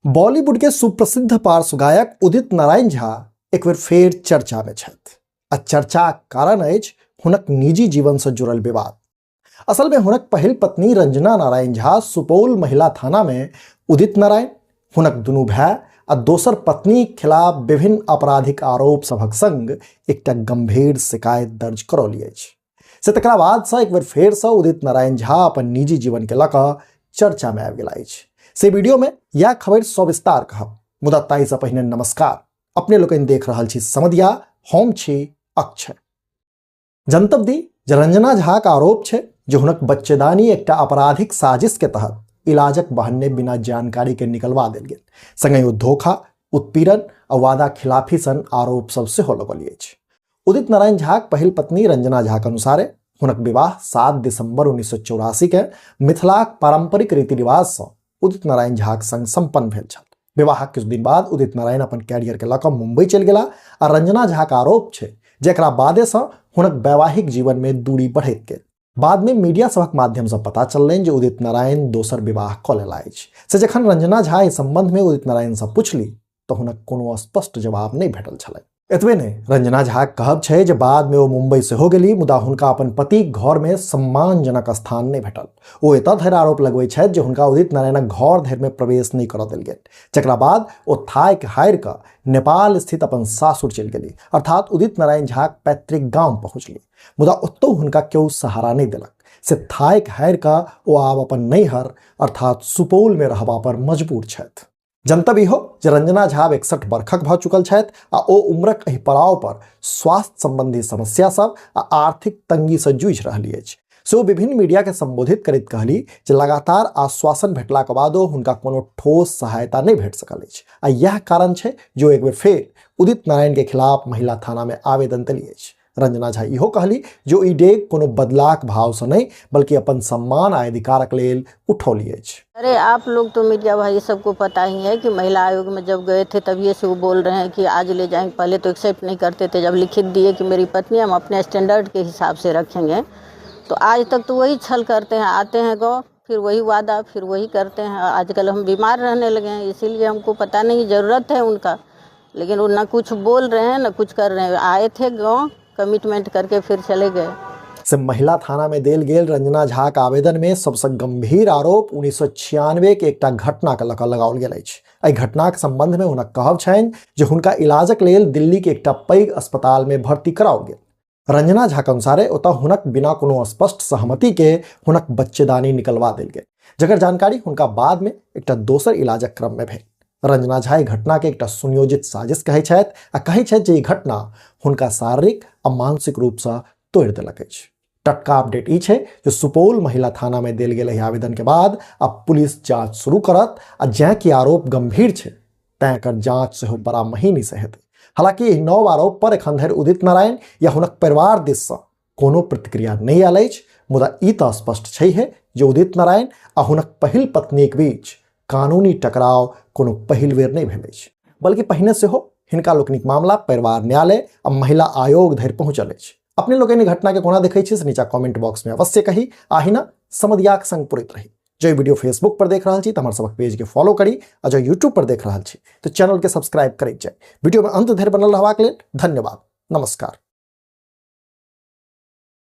बॉलीवुड के सुप्रसिद्ध पार्श्व गायक उदित नारायण झा एक बेर फेर चर्चा में छथि आ चर्चाक कारण अछि हुनक निजी जीवन से जुड़ल विवाद। असल में हुनक पहिल पत्नी रंजना नारायण झा सुपौल महिला थाना में उदित नारायण, हुनक दुनू भाय आ दोसर पत्नी के खिलाफ विभिन्न आपराधिक आरोप सभक संग एकटा गंभीर शिकायत दर्ज करौली अछि। से तकरा बाद से एक बेर फेर से उदित नारायण झा अपन निजी जीवन के लऽ कऽ चर्चा में आबि गेला अछि। से वीडियो में यह खबर सविस्तार कहब, मुदा ताहि से पहिने नमस्कार। अपने लोकनि देख रहल छी समदिया, हम छी अक्षय। जनतब दी जे रंजना झा के आरोप छै जे हुनक बच्चेदानी एकटा आपराधिक साजिश के तहत इलाजक बहाने बिना जानकारी के निकलवा देल गेल। संगहि ओ धोखा, उत्पीड़न आ वादा खिलाफी सन आरोप सब सेहो लगल अछि। उदित नारायण झाक पहिल पत्नी रंजना झा के अनुसार हुनक विवाह 7 दिसंबर 1984 के मिथिलाक पारंपरिक रीति रिवाज से उदित नारायण झाक संग संपन्न भेल छल। विवाहक किछु दिन बाद उदित नारायण अपन कैरियर के लऽ कऽ मुंबई चलि गेला आ रंजना झा के आरोप छै जेकरा बादे से हुनक वैवाहिक जीवन में दूरी बढ़ैत गेल। बाद में मीडिया सभक माध्यम से पता चललनि जे उदित नारायण दोसर विवाह कऽ लेला अछि। से जखन रंजना झा एहि संबंध में उदित नारायण से पुछली तऽ हुनक कोनो स्पष्ट जवाब नहि भेटल छलनि। एतबे नहि, रंजना झा कहब छै जे बाद में ओ मुंबई सेहो गेली, मुदा हुनका अपन पतिक घर में सम्मानजनक स्थान नहि भेटल। ओ एतऽ धरि आरोप लगबै छथि जे हुनका उदित नारायणक घर धरि में प्रवेश नहि करऽ देल गेल, जकरा बाद ओ थाकि हारि कऽ नेपाल स्थित अपन सासुर चलि गेली, अर्थात उदित नारायण झाक पैतृक गाम पहुँचली, मुदा ओतौ हुनका केओ सहारा नहि देलक। से थाकि हारि कऽ ओ आब अपन नैहर अर्थात सुपौल में रहबा पर मजबूर छथि। जनतब इहो जे रंजना झा आब 61 वर्षक भऽ चुकल छथि आ ओ उम्रक एहि पड़ाव पर स्वास्थ्य संबंधी समस्या सब आ आर्थिक तंगी से जूझि रहली अछि। से ओ विभिन्न मीडिया के संबोधित करैत कहली जे लगातार आश्वासन भेटलाक बादो हुनका कोनो ठोस सहायता नहि भेट सकल अछि आ यह कारण छै जे ओ एक बेर फेर उदित नारायण के खिलाफ महिला थाना में आवेदन देली अछि। रंजना झा इहो कहली जे ई डेग कोनो बदलाक भाव से नहीं बल्कि अपन सम्मान आ अधिकारक लेल उठौली अछि। अरे आप लोग तो मीडिया भाई सबको पता ही है कि महिला आयोग में जब गए थे तभी से वो बोल रहे हैं कि आज ले जाएंगे। पहले तो एक्सेप्ट नहीं करते थे, जब लिखित दिए कि मेरी पत्नी हम अपने स्टैंडर्ड के हिसाब से रखेंगे, तो आज तक तो वही छल करते हैं, आते हैं गौ फिर वही वादा फिर वही करते हैं। आजकल हम बीमार रहने लगे हैं, इसीलिए हमको पता नहीं ज़रूरत है उनका, लेकिन वो न कुछ बोल रहे हैं न कुछ कर रहे हैं। आए थे गाँव कमिटमेंट करके फिर चले गए। से महिला थाना में देल गेल रंजना झा के आवेदन में सबसे गंभीर आरोप 1996 के एकटा घटना के लऽ कऽ लगाओल गेल अछि। एहि घटनाक संबंध में हुनक कहब छनि जे हुनका इलाजक लेल दिल्ली के एकटा पैघ अस्पताल में भर्ती कराओल गेल। रंजना झा के अनुसारे ओतऽ हुनक बिना कोनो स्पष्ट सहमति के हुनक बच्चेदानी निकलवा देल गेल, जकर जानकारी हुनका बाद में एकटा दोसर इलाजक क्रम में भेल। रंजना झा एहि घटना के एकटा सुनियोजित साजिश कहै छथि आ कहै छथि जे ई घटना हुनका शारीरिक आ मानसिक रूप से तोड़ि देलक अछि। टटका अपडेट ई छै जे सुपौल महिला थाना में देल गेल एहि आवेदन के बाद अब पुलिस जांच शुरू करत आ जैं कि आरोप गंभीर छै तैं एकर जांच सेहो बड़ा महीनी से हेतै। हालांकि एहि नव आरोप पर एखन धरि उदित नारायण या हुनक परिवार दिस से कोनो प्रतिक्रिया नहि आयल अछि, मुदा ई तऽ स्पष्ट छैहे जे उदित नारायण आ हुनक पहिल पत्नीक बीच कानूनी टकराव कोनो पहिल बेर नहि भेल अछि, बल्कि पहिने सेहो हिनका लोकनिक मामला परिवार न्यायालय आ महिला आयोग धरि पहुंचल अछि। अपने लोकनि घटना के कोना देखै छी से नीचा कमेंट बॉक्स में अवश्य कही आ अहिना समदियाक संग पुरैत रही। जो वीडियो फेसबुक पर देख रहल छी तऽ हमर सबक पेज के फॉलो करी आ जो यूट्यूब पर देख रहल छी तऽ चैनल के सब्सक्राइब करैत जाय। वीडियो में अंत धरि बनल रहबाक लेल धन्यवाद। नमस्कार।